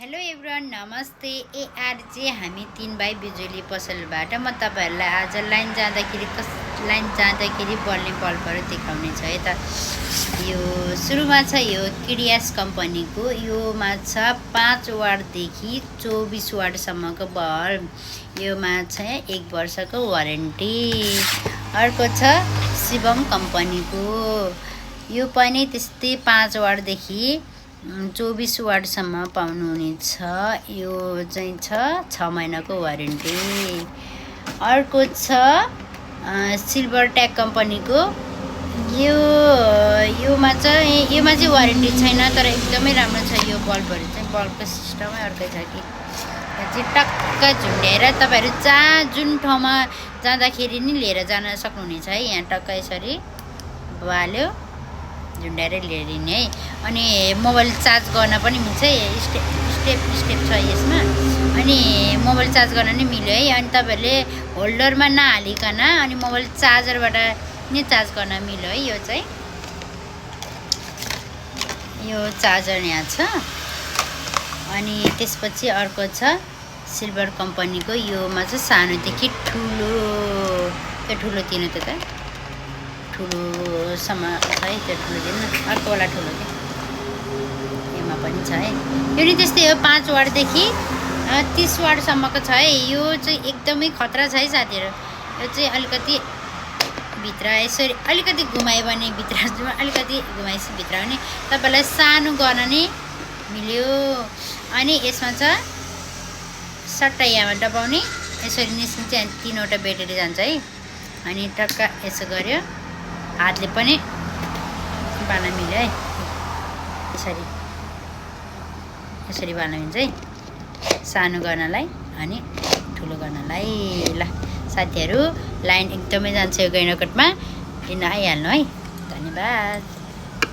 Hello everyone, नमस्ते। एआरजे हामी 3 भाइ बिजुली पसलबाट म तपाईहरुलाई आज लाइन जाँदाखेरि बल्ने बल्बहरु देखाउने छ। यता यो सुरुमा छ यो किडियास कम्पनीको, योमा छ 5 वाटदेखि 24 वाटसम्मको बल्ब। योमा छ 1 वर्षको वारेन्टी। अर्को छ शिवम कम्पनीको, यो पनि त्यस्तै 5 वाटदेखि 24 वाटसम्म पाउनुहुनेछ। यो चाहिँ छ 6 महिनाको वारेन्टी। अर्को छ सिल्भर ट्याग कम्पनीको, योमा चाहिँ वारेन्टी छैन, तर एकदमै राम्रो छ। यो बल्बहरु चाहिँ बल्बको सिस्टमै अर्कै छ कि चाहिँ टक्क झुन्ड्याएर तपाईहरु जुन ठाउँमा जाँदाखेरि नि लिएर जान सक्नुहुनेछ है। यहाँ टक्क यसरी बाल्यो, झुन्ड्याएर लिएर हिँड्ने है। अनि मोबाइल चार्ज गर्न पनि मिल्छ है, स्टेप छ यसमा। अनि मोबाइल चार्ज गर्न नि मिल्यो है। अनि तपाईहरुले होल्डरमा नहालिकन अनि मोबाइल चार्जरबाट नि चार्ज गर्न मिल्यो है। यो चाहिँ यो चार्जर यहाँ छ। अनि त्यसपछि अर्को छ सिल्भर कम्पनीको, योमा चाहिँ सानोदेखि ठुलो दिनु त ठुलोसम्म छ है। त्यो ठुलो दिनु अर्कोवाला ठुलो के योमा पनि छ है। यो नि त्यस्तै हो, 5 वाटदेखि 30 वाटसम्मको छ है। यो चाहिँ एकदमै खतरा छ है साथीहरु। यो चाहिँ अलिकति भित्र यसरी अलिकति घुमायो भने भित्र, अलिकति घुमाएपछि भित्र भने तपाईलाई सानो गर्न नि मिल्यो। अनि यसमा छ सट्टै यहाँ दबाउने, यसरी निस्किन्छ। 3वटा ब्याट्री जान्छ है। अनि टक्क यसो गर्यो, हातले पनि बाल्न मिल्यो है। यसरी बाल्न मिल्छ है, सानो गर्नलाई अनि ठुलो गर्नलाई। ल साथीहरु, लाइन एकदमै जान्छ यो गैंडाकोटमा, लिन आइहाल्नु है। धन्यवाद।